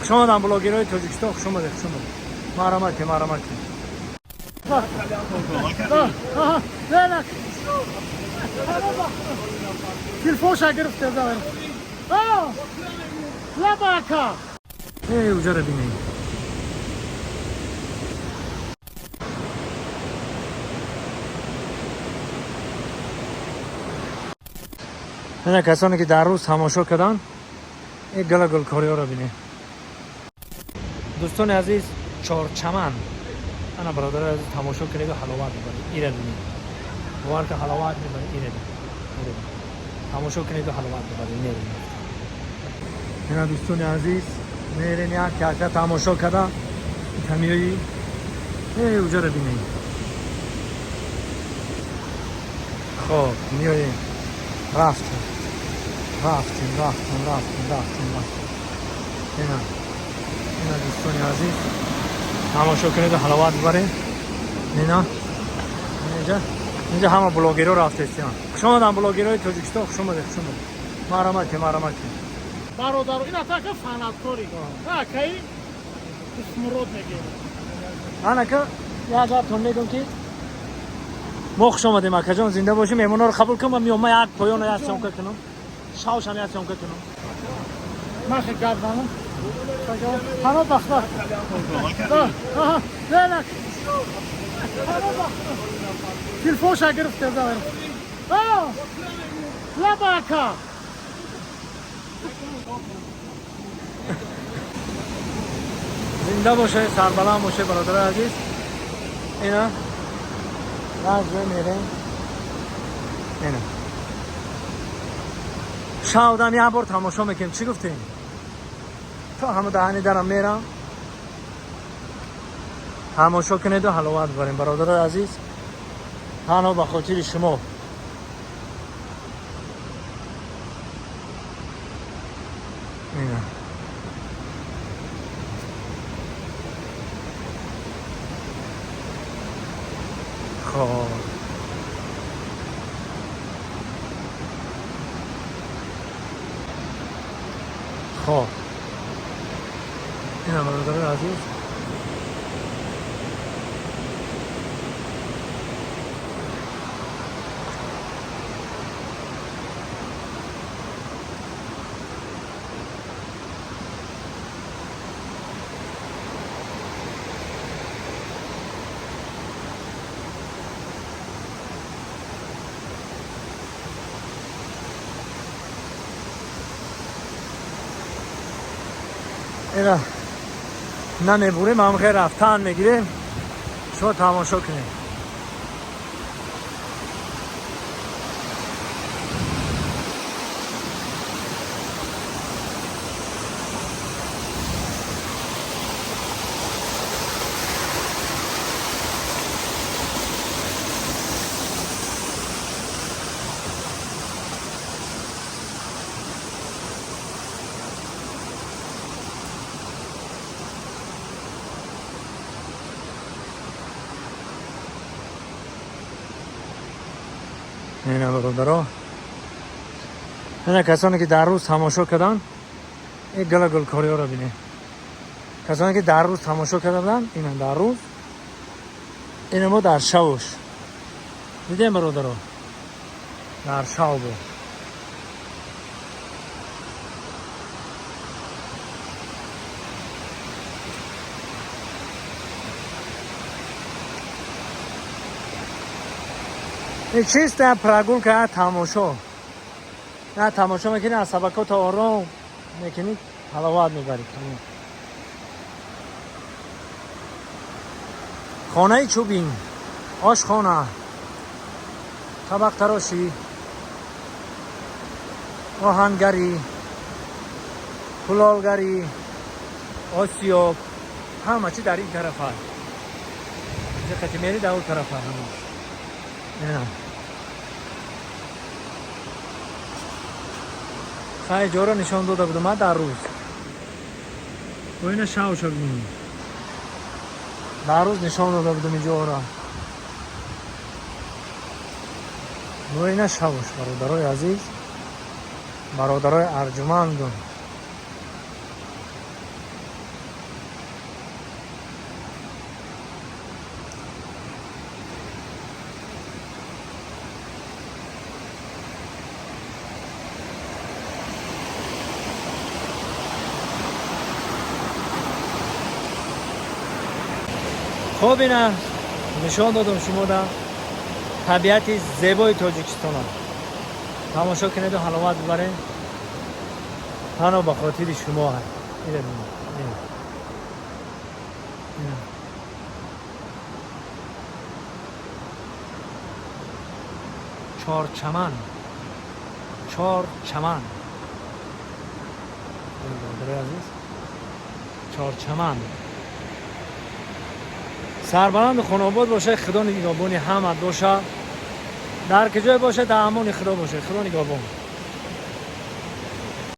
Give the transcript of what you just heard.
Хуш омадам, блогерҳои Тоҷикистон, хуш омадед, хуш омадед. Марҳамат ки, марҳамат ки. Телефонша гирифте зан. Лабака. Эй, уҷара бинед. Ина касоне ки дар рӯз тамошо карданд, ин гала гулкориҳоро бинед. Дӯстони азиз, Чорчаман. Ана бародари азиз, тамошо кунед, ҳаловат мебаред. Ира бинед. Бовар ки ҳаловат мебаред, ира бинед. Ира бинед. Тамошо кунед, ҳаловат мебаред. Мерем. Ина дӯстони азиз, мерем як яка тамошо карда. Камиёи. Эй, уҷара бинед. Хоб, меоем. Рафтем. Рафтем, рафтем, рафтем, рафтем, рафтем. Ина. Ина дӯстони азиз. Тамошо кунед, ҳаловат бибаред. Ина. Инҷа. Инҷа ҳама блогерҳо рафтестиан. Хуш омадам, блогерҳои Тоҷикистон, хуш омадед, хуш омадед. Марҳамат ки, марҳамат ки. Бародаро, ин атака фанаткори. Акаи Мурод мегӯяд. Анака, як гаптон мегӯм ки мо хуш омадем, акаҷон, зинда бошӣ, меҳмонҳоро қабул кун, ма меом, ма як поёна як съёмка кунам. Шавшам як съёмка кунам. Ман хел гап занам. Ҳама бахта. Телефонша гирифте зан. Лабака. Зинда боше, сарбаланд боше, бародари азиз. Ина як ҷой мерем. Ина шавдам як бор тамошо мекунем. Чӣ гуфтем? То ҳама даҳани дарам мерам. Тамошо кунеду ҳаловат барем, бародарои азиз. Танҳо ба хотири шумо. Ина. Хоб. Хоб. Ина бародарои азиз. Ина намебурем, ҳам хел рафтан мегирем. Шумо тамошо кунед. Ина бародаро. Ина касоне ки дар рӯз тамошо карданд, ин гала гулкориҳоро бинед. Касоне ки дар рӯз тамошо карда буданд, ина дар рӯз, ина мо дар шавш. Дидем, бародаро? Дар шав буд. Чист прогулка, я тамошо. На тамошо мекунӣ, аз сабакото ором мекунӣ, ҳаловат мебарӣ. Хонаи чӯбин, ошхона, табақтарошӣ, оҳангарӣ, кулолгарӣ, осиёб, ҳама чи дар ин тараф аст. Диққати мери дар он тараф аст ҳама. Ина. Хай ҷоро нишон дода будам ман дар рӯз. Бо ина шавша бинем. Дар рӯз нишон дода будам ин ҷоро. Бо ина шавш, бародарои азиз, бародарои арҷумандум. Хоб, ина нишон додам шумода табиати зебои Тоҷикистона. Тамошо кунеду ҳаловат бибаред. Танҳо ба хотири шумо ҳай. Ина бинед, ина. Ина. Чорчаман, Чорчаман, бародарои азиз, Чорчаман. Сарбаланду хонобод боша, Худо нигоҳбони ҳамат боша. Дар куҷое боша, дар амони Худо боша. Худо нигоҳбон.